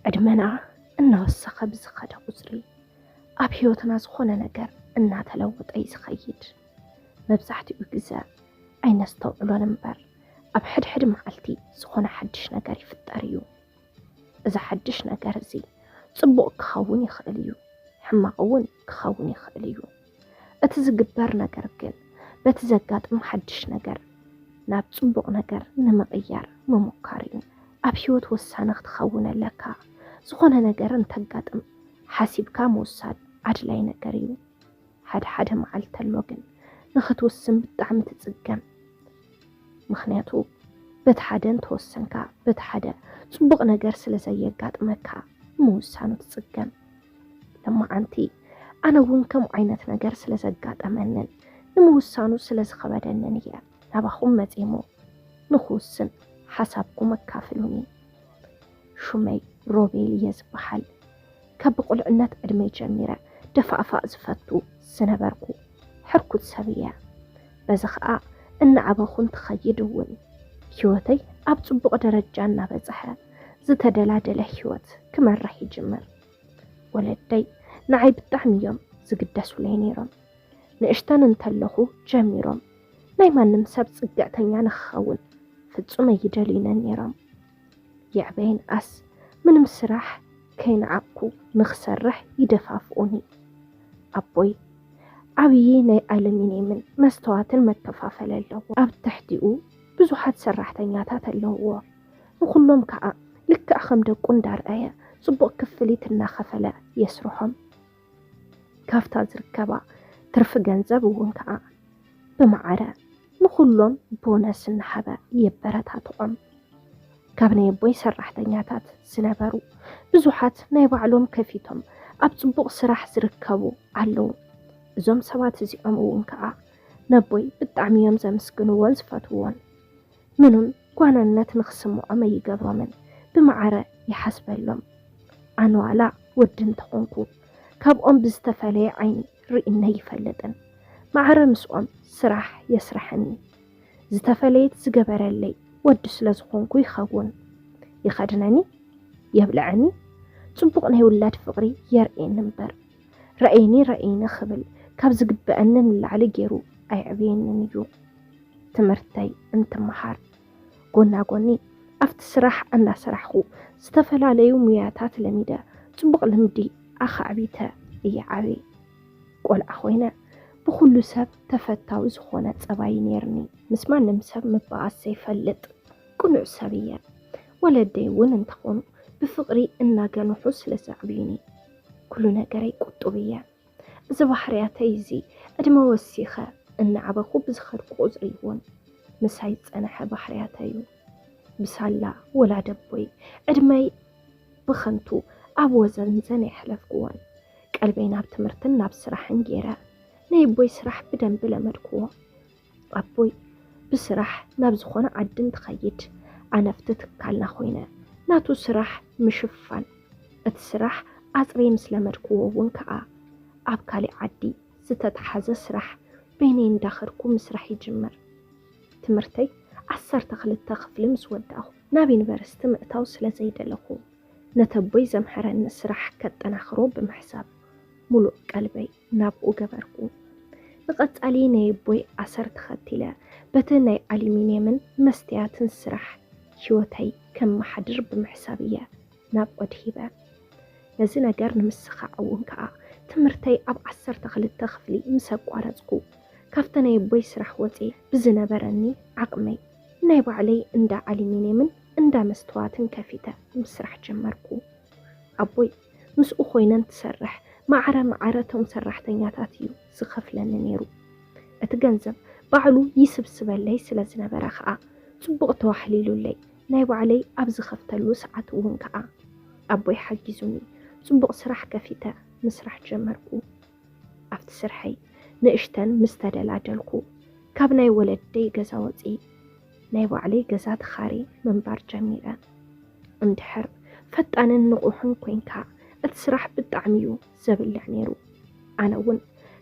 ዕድመና እናወሰኸ ብዝኸደ ቁፅሪ፣ ኣብ ህይወትና ዝኾነ ነገር እናተለወጠ እዩ ዝኸይድ። መብዛሕትኡ ግዘ ኣይነስተውዕሎን እምበር፣ ኣብ ሕድሕድ መዓልቲ ዝኾነ ሓድሽ ነገር ይፍጠር እዩ። እዚ ሓድሽ ነገር እዚ ፅቡቕ ክኸውን ይኽእል እዩ፣ ሕማቕ እውን ክኸውን ይኽእል እዩ። እቲ ዝግበር ነገር ግን በቲ ዘጋጥም ሓድሽ ነገር ናብ ፅቡቕ ነገር ንምቕያር ምሙካር እዩ። ኣብ ህይወት ወሳኒ ክትኸውን ኣለካ። ዝኾነ ነገር እንተጋጥም ሓሲብካ ምውሳድ ኣድላይ ነገር እዩ። ሓደ ሓደ መዓልቲ ኣሎ ግን ንኽትውስን ብጣዕሚ ትፅገም። ምኽንያቱ በቲ ሓደ እንተወሰንካ በቲ ሓደ ፅቡቕ ነገር ስለ ዘየጋጥመካ ምውሳኑ ትፅገም። ለማዓንቲ ኣነ እውን ከምኡ ዓይነት ነገር ስለ ዘጋጠመንን ንምውሳኑ ስለ ዝኸበደንን እየ ናባኹም መፅየ እሞ ንኽውስን ሓሳብኩም ኣካፍሉኒ። ሹመይ ሮቤል እየ ዝበሃል። ካብ ብቑልዕነት ዕድመይ ጀሚረ ደፋእፋእ ዝፈቱ ዝነበርኩ ሕርኩት ሰብ እየ። በዚ ኸኣ እናዓበኹ እንትኸይድ እውን ህይወተይ ኣብ ጽቡቕ ደረጃ እናበጽሐ ዝተደላደለ ህይወት ክመርሕ ይጅምር። ወለደይ ንዓይ ብጣዕሚ እዮም ዝግደሱለይ ነይሮም። ንእሽተን እንተለኹ ጀሚሮም ናይ ማንም ሰብ ጽግዕተኛ ንኽኸውን ፍጹም ኣይደልዩንን ነይሮም። የዕበየን ኣስ ምንም ስራሕ ከይነዓቕኩ ንኽሰርሕ ይደፋፍኡኒ። ኣቦይ ዓብዪ ናይ ኣሉሚንየምን መስተዋትን መከፋፈሊ ኣለዎ። ኣብ ትሕቲኡ ብዙሓት ሰራሕተኛታት ኣለውዎ። ንኹሎም ከዓ ልክዕ ከም ደቁ እንዳርኣየ ጽቡቕ ክፍሊት እናኸፈለ የስርሖም። ካብታ ዝርከባ ትርፊ ገንዘብ እውን ከዓ ብማዕረ ንኹሎም ቦነስ እናሃበ የበረታትዖም። ካብ ናይ ኣቦይ ሰራሕተኛታት ዝነበሩ ብዙሓት ናይ ባዕሎም ከፊቶም ኣብ ጽቡቕ ስራሕ ዝርከቡ ኣለዉ። እዞም ሰባት እዚኦም እውን ከዓ ነቦይ ብጣዕሚ እዮም ዘመስግንዎን ዝፈትውዎን። ምንም ጓናነት ንኽስምዖም ኣይገብሮምን፣ ብማዕረ ይሓስበሎም። ኣነ ዋላ ወዲ እንተኾንኩ ካብኦም ብዝተፈለየ ዓይኒ ርኢኒ ኣይፈልጥን። ማዕረ ምስኦም ስራሕ የስርሐኒ። ዝተፈለየት ዝገበረለይ ወዲ ስለ ዝኾንኩ ይኸውን። ይኸድነኒ፣ የብልዐኒ፣ ጽቡቕ ናይ ውላድ ፍቕሪ የርእየኒ እምበር ረእይኒ ረእይኒ ክብል ካብ ዝግበአኒ ንላዕሊ ገይሩ ኣየዕብየንን እዩ። ትምህርተይ እንትመሃር ጎና ጎኒ ኣብቲ ስራሕ እናሰራሕኹ ዝተፈላለዩ ሙያታት ለሚደ ጽቡቕ ልምዲ ኣኻዕቢተ እየ ዓብየ። ቆልዓ ኮይነ ብኹሉ ሰብ ተፈታዊ ዝኾነ ጸባይ ነይርኒ። ምስ ማንም ሰብ ምባኣስ ዘይፈልጥ ቅኑዕ ሰብ እየ። ወለደይ እውን እንተኾኑ ብፍቕሪ እናገንሑ ስለ ዘዕብዩኒ ኩሉ ነገረይ ቁጡብ እየ። እዚ ባህርያተይ እዚ ዕድመ ወሲኸ እናዓበኹ ብዝኸድኩ ቁፅሪ እውን ምሳይ ዝፀንሐ ባህርያተይ እዩ። ብሳላ ወላዲ ኣቦይ ዕድመይ ብኸንቱ ኣብ ወዘንዘን ኣየሕለፍኩዎን። ቀልበይ ናብ ትምህርትን ናብ ስራሕን ገይረ ናይ ኣቦይ ስራሕ ብደንቢ ለመድኩዎ። ኣቦይ ብስራሕ ናብ ዝኾነ ዓዲ እንትኸይድ ኣነፍቲ ትካልና ኮይነ ናቱ ስራሕ ምሽፋን። እቲ ስራሕ ኣፅርየ ምስ ለመድኩዎ እውን ከዓ ኣብ ካሊእ ዓዲ ዝተትሓዘ ስራሕ በይነይ እንዳኸድኩ ምስራሕ ይጅምር። ትምህርተይ ዓሰርተ ክልተ ክፍሊ ምስ ወዳእኹ ናብ ዩኒቨርሲቲ ምእታው ስለ ዘይደለኹ ነቲ ኣቦይ ዘምሐረኒ ስራሕ ከጠናኽሮ ብምሕሳብ ሙሉእ ቀልበይ ናብኡ ገበርኩ። ንቐጻሊ ናይ ኣቦይ ኣሰር ተኸቲለ በቲ ናይ ኣሉሚንየምን መስትያትን ስራሕ ህይወተይ ከመሓድር ብምሕሳብ እየ ናብ ኦድ ሂበ። ነዚ ነገር ንምስኻዕ እውን ከኣ ትምህርተይ ኣብ ዓሰርተ ክልተ ክፍሊ ምስ ኣቋረጽኩ ካብቲ ናይ ኣቦይ ስራሕ ወጺኤ ብዝነበረኒ ዓቕመይ ናይ ባዕለይ እንዳ ኣሉሚንየምን እንዳ መስተዋትን ከፊተ ምስራሕ ጀመርኩ። ኣቦይ ምስኡ ኮይነ እንትሰርሕ ማዕረ ማዕረ እቶም ሰራሕተኛታት እዩ ዝኸፍለኒ ነይሩ። እቲ ገንዘብ ባዕሉ ይስብስበለይ ስለ ዝነበረ ከኣ ጽቡቕ ተዋሕሊሉለይ ናይ ባዕለይ ኣብ ዝኸፍተሉ ሰዓት እውን ከኣ ኣቦይ ሓጊዙኒ ጽቡቕ ስራሕ ከፊተ ምስራሕ ጀመርኩ። ኣብቲ ስርሐይ ንእሽተን ምስ ተደላደልኩ ካብ ናይ ወለደይ ገዛ ወጺኤ ናይ ባዕለይ ገዛ ተኻርየ ምንባር ጀሚረ። እንድሕር ፈጣንን ንቑሕን ኮይንካ እቲ ስራሕ ብጣዕሚ እዩ ዘብልዕ ነይሩ። ኣነ እውን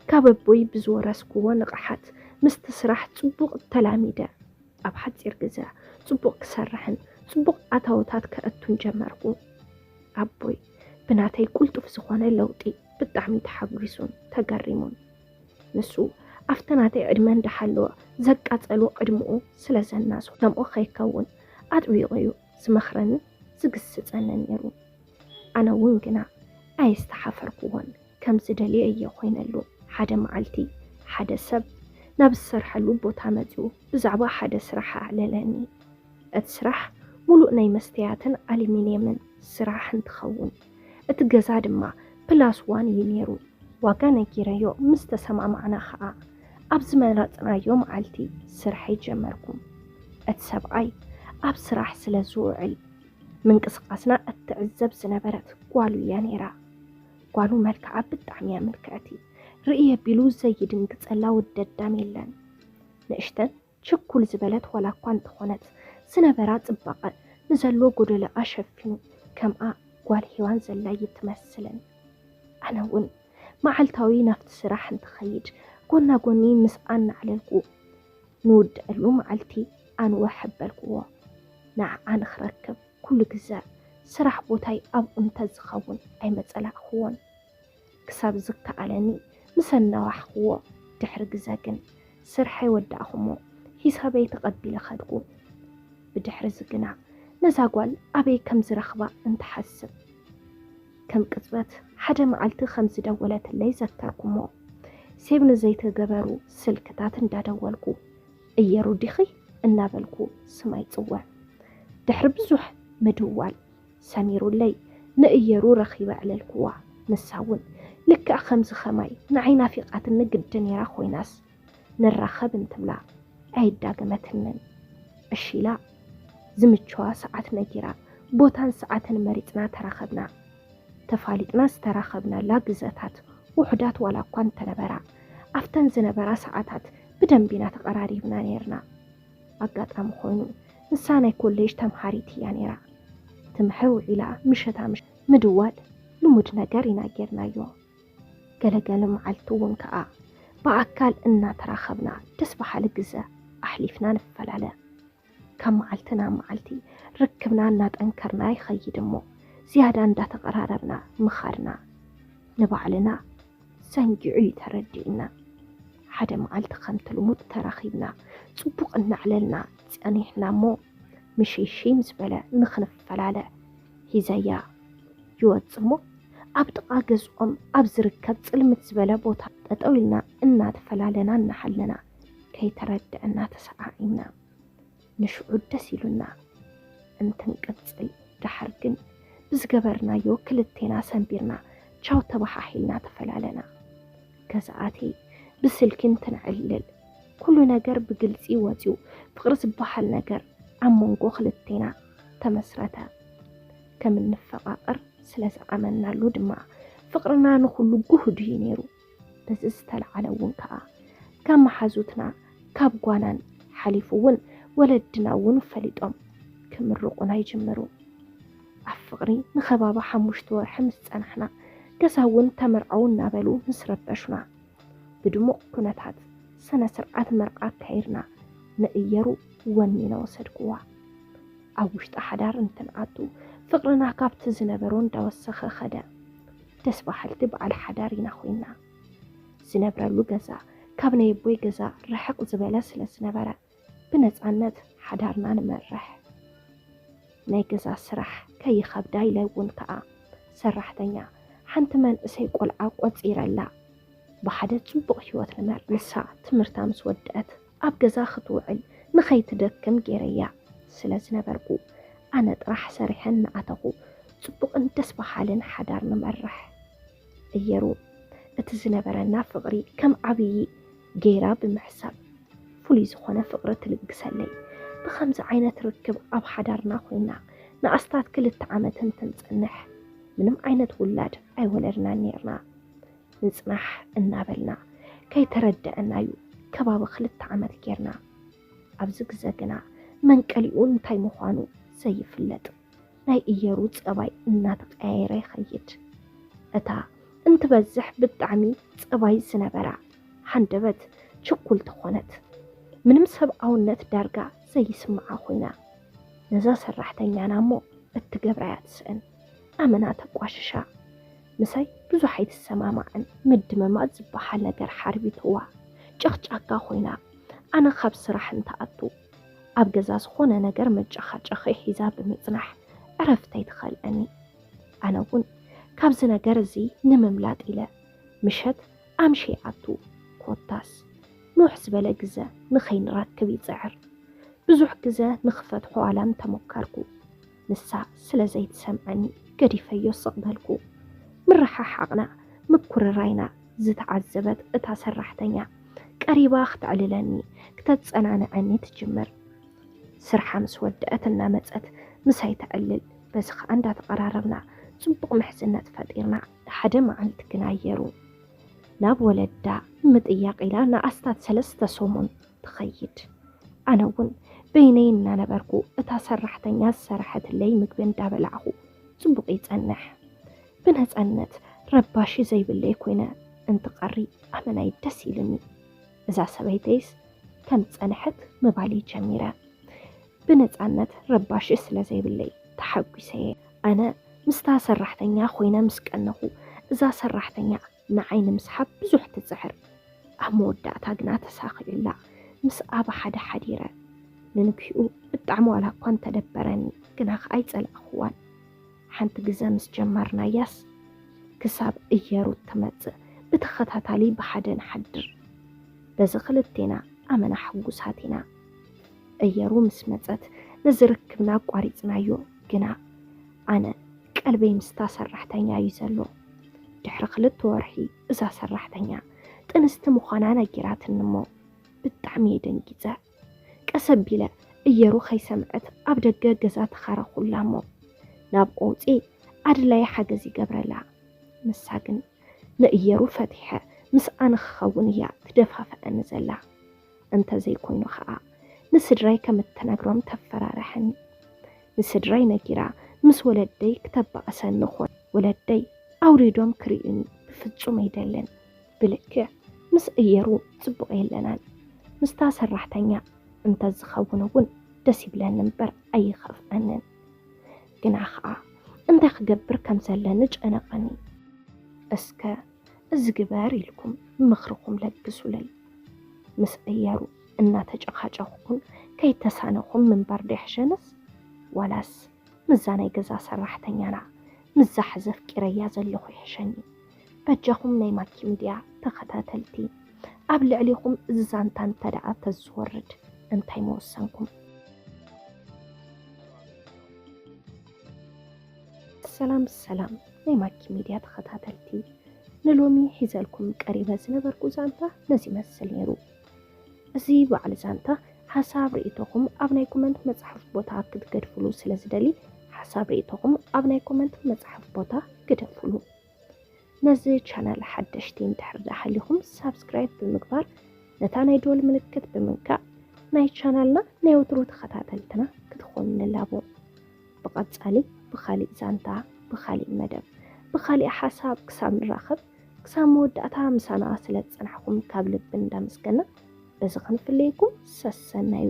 ካብ ኣቦይ ብዝወረስክዎ ንቕሓት ምስቲ ስራሕ ጽቡቕ ተላሚደ ኣብ ሓጺር ግዘ ጽቡቕ ክሰርሕን ጽቡቕ ኣታውታት ከእቱን ጀመርኩ። ኣቦይ ብናተይ ቁልጡፍ ዝኾነ ለውጢ ብጣዕሚ ተሓጒሱን ተገሪሙን። ንሱ ኣብቲ ናተይ ዕድመ እንዳሓለወ ዘቃጸሎ ዕድመኡ ስለ ዘናሱ ከምኡ ከይከውን ኣጥቢቑ እዩ ዝመኽረንን ዝግስጸንን ነይሩ። ኣነ እውን ግና ኣየስተሓፈርኩዎን፣ ከም ዝደልዮ እየ ኮይነሉ። ሓደ መዓልቲ ሓደ ሰብ ናብ ዝሰርሐሉ ቦታ መጺኡ ብዛዕባ ሓደ ስራሕ ኣዕለለኒ። እቲ ስራሕ ሙሉእ ናይ መስተያትን ኣሉሚንየምን ስራሕ እንትኸውን፣ እቲ ገዛ ድማ ፕላስ ዋን እዩ ነይሩ። ዋጋ ነጊረዮ ምስ ተሰማማዕና ኸኣ ኣብ ዝመረጽናዮ መዓልቲ ስርሐይ ጀመርኩ። እቲ ሰብኣይ ኣብ ስራሕ ስለ ዝውዕል ምንቅስቓስና እትዕዘብ ዝነበረት ጓሉ እያ ነይራ። ጓሉ መልክዓ ብጣዕሚ እያ ምልክዕቲ። ርእየ ቢሉ ዘይድንግጸላ ወደዳም የለን። ንእሽተን ችኩል ዝበለት ዋላ እኳ እንተኾነት ዝነበራ ጽባቐ ንዘሎ ጎደለኣ ሸፊኑ ከምኣ ጓል ሄዋን ዘላ እይትመስልን። ኣነ እውን መዓልታዊ ናብቲ ስራሕ እንትኸይድ ጎና ጎኒ ምስኣ እናዕለልኩ ንውድአሉ መዓልቲ ኣንውሕ ኣበልክዎ። ንዓኣ ንኽረክብ ኩሉ ግዘ ስራሕ ቦታይ ኣብኡ እንተዝኸውን ኣይመጸላእክዎን። ክሳብ ዝከኣለኒ ምስ ኣናዋሕክዎ ድሕሪ ግዘ ግን ስርሐይ ወዳእኹሞ ሂሳበይ ተቐቢለ ኸድኩ። ብድሕሪ እዚ ግና ነዛ ጓል ኣበይ ከም ዝረኽባ እንትሓስብ ከም ቅጽበት ሓደ መዓልቲ ከም ዝደወለትለይ ዘከርኩሞ። ሴቭ ንዘይተገበሩ ስልክታት እንዳደወልኩ እየሩ ዲኺ እናበልኩ ስማ ይጽውዕ። ድሕሪ ብዙሕ ምድዋል ሰሚሩለይ ንእየሩ ረኺበ ኣዕለልክዋ። ንሳ እውን ልክዕ ከምዚ ኸማይ ንዓይ ናፊቓትኒ ግዲ ነይራ ኮይናስ ንራኸብ እንትብላ ኣይዳገመትንን። እሺ ኢላ ዝምችዋ ሰዓት ነጊራ ቦታን ሰዓትን መሪጽና ተራኸብና። ተፋሊጥና ዝተራኸብናላ ግዘታት ውሑዳት ዋላ እኳ እንተነበራ ኣብተን ዝነበራ ሰዓታት ብደንቢ ኢና ተቐራሪብና ነይርና። ኣጋጣሚ ኮይኑ ንሳ ናይ ኮሌጅ ተምሃሪት እያ ነይራ። ትምሐ ውዒላ ምሸታ ምሽ ምድዋል ልሙድ ነገር ኢና ጌርናዮ። ገለገለ መዓልቲ እውን ከኣ ብኣካል እናተራኸብና ደስ በሃሊ ግዘ ኣሕሊፍና ንፈላለ። ካብ መዓልቲ ናብ መዓልቲ ርክብና እናጠንከርና ይኸይድ እሞ ዝያዳ እንዳተቐራረብና ምኻድና ንባዕልና ዘንጊዑ እዩ ተረዲኡና። ሓደ መዓልቲ ከምቲ ልሙድ ተራኺብና ጽቡቕ እናዕለልና ጸኒሕና እሞ ምሽይሽይ ምስ በለ ንኽንፈላለ ሒዘያ ይወጽእ እሞ ኣብ ጥቓ ገዝኦም ኣብ ዝርከብ ጽልምት ዝበለ ቦታ ጠጠው ኢልና እናተፈላለና እናሓለና ከይተረድአና ተሰዓዒምና። ንሽዑ ደስ ኢሉና እንትንቅጽል ደሓር ግን ብዝገበርናዮ ክልቴና ሰንቢርና ቻው ተባሓሒልና ተፈላለና። ገዛኣቲ ብስልኪ እንትንዕልል ኩሉ ነገር ብግልጺ ወጺኡ ፍቕሪ ዝበሃል ነገር ኣብ መንጎ ክልቴና ተመስረተ። ከም እንፈቓቐር ስለ ዝኣመናሉ ድማ ፍቕርና ንኹሉ ጉሁድ እዩ ነይሩ። በዚ ዝተለዓለ እውን ከኣ ካብ መሓዙትና ካብ ጓናን ሓሊፉ እውን ወለድና እውን ፈሊጦም ክምርቑና ይጅምሩ። ኣብ ፍቕሪ ንኸባቢ ሓሙሽተ ወርሒ ምስ ጸናሕና ገዛ እውን ተመርዓው እናበሉ ምስ ረበሹና ብድሙቕ ኩነታት ስነ ስርዓት መርዓ ኣካይድና ንእየሩ ወኒነ ወሰድክዋ። ኣብ ውሽጢ ሓዳር እንትንኣቱ ፍቕርና ካብቲ ዝነበሮ እንዳወሰኸ ኸደ። ደስ በሃልቲ በዓል ሓዳር ኢና ኮይና። ዝነብረሉ ገዛ ካብ ናይ ኣቦይ ገዛ ርሕቕ ዝበለ ስለ ዝነበረ ብነጻነት ሓዳርና ንመርሕ። ናይ ገዛ ስራሕ ከይኸብዳ ኢለ እውን ከኣ ሰራሕተኛ ሓንቲ መንእሰይ ቆልዓ ቆጺረላ ብሓደ ጽቡቕ ህይወት ንመርሕ። ንሳ ትምህርታ ምስ ወደአት ኣብ ገዛ ክትውዕል ንኸይትደክም ገይረያ ስለ ዝነበርኩ ኣነ ጥራሕ ሰሪሐ እናኣተኹ ጽቡቕን ደስ በሃልን ሓዳር ንመርሕ። እየሩ እቲ ዝነበረና ፍቕሪ ከም ዓብዪ ገይራ ብምሕሳብ ፍሉይ ዝኾነ ፍቕሪ ትልግሰለይ። ብኸምዚ ዓይነት ርክብ ኣብ ሓዳርና ኮይና ንኣስታት ክልተ ዓመት እንትንጸንሕ ምንም ዓይነት ውላድ ኣይወለድናን ነይርና። ንጽናሕ እናበልና ከይተረደአናዩ ከባቢ ክልተ ዓመት ጌርና። ኣብዚ ግዘ ግና መንቀሊኡ እንታይ ምዃኑ ዘይፍለጥ ናይ እየሩ ጸባይ እናተቐያየረ ይኸይድ። እታ እንትበዝሕ ብጣዕሚ ጸባይ ዝነበራ ሃንደበት ችኩል ተኾነት። ምንም ሰብኣውነት ዳርጋ ዘይስምዓ ኮይና ነዛ ሰራሕተኛና እሞ እትገብራ እያ ትስእን። ኣመና ተቋሽሻ። ምሳይ ብዙሕ ኣይትሰማማዕን፣ ምድምማፅ ዝበሃል ነገር ሓርቢትዋ። ጨቕጫቃ ኮይና፣ ኣነ ካብ ስራሕ እንትኣቱ ኣብ ገዛ ዝኾነ ነገር መጨኻጨኺ ሒዛ ብምጽናሕ ዕረፍቲ ኣይትኸልኣኒ። ኣነ እውን ካብዚ ነገር እዚ ንምምላጥ ኢለ ምሸት ኣምሽየ ይኣቱ። ኮታስ ንውሕ ዝበለ ግዘ ንኸይንራክብ ይጽዕር። ብዙሕ ግዘ ንኽፈትሖ ዋላ እንተሞከርኩ፣ ንሳ ስለ ዘይትሰምዓኒ ገዲፈዮ ስቕ በልኩ። ምርሕሓቕና ምኩርራይና ዝተዓዘበት እታ ሰራሕተኛ፣ ቀሪባ ክተዕልለኒ ክተጸናንዐኒ ትጅምር። ስርሓ ምስ ወደአት እናመጸት ምሳይ ተዕልል። በዚ ኸኣ እንዳተቐራረብና ጽቡቕ ምሕዝነት ፈጢርና። ሓደ መዓልቲ ግን ኣየሩ ናብ ወለዳ ምጥያቕ ኢላ ንኣስታት ሰለስተ ሰሙን ትኸይድ። ኣነ እውን በይነይ እናነበርኩ እታ ሰራሕተኛ ዝሰረሐትለይ ምግቢ እንዳበላዕኹ ጽቡቕ ይጸንሕ። ብነጻነት ረባሺ ዘይብለይ ኮይነ እንትቐሪ ኣመናይ ደስ ኢልኒ። እዛ ሰበይተይስ ከም ዝጸንሐት ምባል ጀሚረ። ብነጻነት ረባሺ ስለ ዘይብለይ ተሓጒሰ እየ። ኣነ ምስታ ሰራሕተኛ ኮይነ ምስ ቀነኹ፣ እዛ ሰራሕተኛ ንዓይ ንምስሓብ ብዙሕ ትጽዕር። ኣብ መወዳእታ ግና ተሳኺዑላ። ምስኣ ብሓደ ሓዲረ። ንንግሂኡ ብጣዕሚ ዋላ እኳ እንተደበረኒ፣ ግና ኸኣ ኣይጸላእኽዋን። ሓንቲ ግዘ ምስ ጀመርናያስ፣ ክሳብ እየሩ ትመጽእ ብተኸታታሊ ብሓደ ንሓድር። በዚ ክልቴና ኣመና ሕጉሳት ኢና። እየሩ ምስ መጸት ነዚ ርክብና ኣቋሪጽናዮ። ግና ኣነ ቀልበይ ምስታ ሰራሕተኛ እዩ ዘሎ። ድሕሪ ክልተ ወርሒ እዛ ሰራሕተኛ ጥንስቲ ምዃና ነጊራትኒ እሞ ብጣዕሚ እየ ደንጊጸ። ቀስ ኣቢለ እየሩ ከይሰምዐት ኣብ ደገ ገዛ ተኻረኹላ እሞ ናብ ኣውፅኤ ኣድላዪ ሓገዝ ይገብረላ። ንሳ ግን ንእየሩ ፈቲሐ ምስኣ ንክኸውን እያ ትደፋፍኣኒ ዘላ። እንተዘይኮይኑ ኸኣ ንስድራይ ከም እተነግሮም ተፈራርሐኒ። ንስድራይ ነጊራ ምስ ወለደይ ክተባእሰኒ ኾን ወለደይ ኣውሪዶም ክርእዩኒ ብፍጹም ኣይደልን። ብልክዕ ምስ እየሩ ጽቡቕ የለናን። ምስታ ሰራሕተኛ እንተዝኸውን እውን ደስ ይብለኒ እምበር ኣይኸፍኣንን። ግና ኸኣ እንታይ ክገብር ከም ዘለኒ ጨነቐኒ። እስከ እዚ ግበር ኢልኩም ምኽርኹም ለግሱለይ። ምስ እየሩ እናተጨኻጨኽኩን ከይተሳነኹን ምንባር ዶ ይሕሸንስ? ዋላስ ምዛ ናይ ገዛ ሰራሕተኛና ምዛ ሕዚ ኣፍቂረያ ዘለኹ ይሕሸኒ? በጃኹም ናይ ማኪ ሚድያ ተኸታተልቲ፣ ኣብ ልዕሊኹም እዚ ዛንታ እንተ ደኣ ተዝወርድ እንታይ ምወሰንኩም? ሰላም ሰላም ናይ ማኪ ሚድያ ተኸታተልቲ፣ ንሎሚ ሒዘልኩም ቀሪበ ዝነበርኩ ዛንታ ነዚ ይመስል ነይሩ። እዚ በዓል ዛንታ ሓሳብ ርእይቶኹም ኣብ ናይ ኮመንት መጽሓፍ ቦታ ክትገድፍሉ ስለ ዝደሊ፣ ሓሳብ ርእይቶኹም ኣብ ናይ ኮመንት መጽሓፍ ቦታ ግደፍሉ። ነዚ ቻናል ሓደሽቲ እንድሕር ደኣ ሃሊኹም ሳብስክራይብ ብምግባር ነታ ናይ ደወል ምልክት ብምንካእ ናይ ቻናልና ናይ ወትሩ ተኸታተልትና ክትኾኑ ንላቦ። ብቐጻሊ ብኻሊእ ዛንታ ብኻሊእ መደብ ብኻሊእ ሓሳብ ክሳብ ንራኸብ ክሳብ መወዳእታ ምሳና ስለ ዝጸናሕኩም ካብ ልቢ እንዳመስገና በዚ ክንፍለየኩም ሰሰናዩ።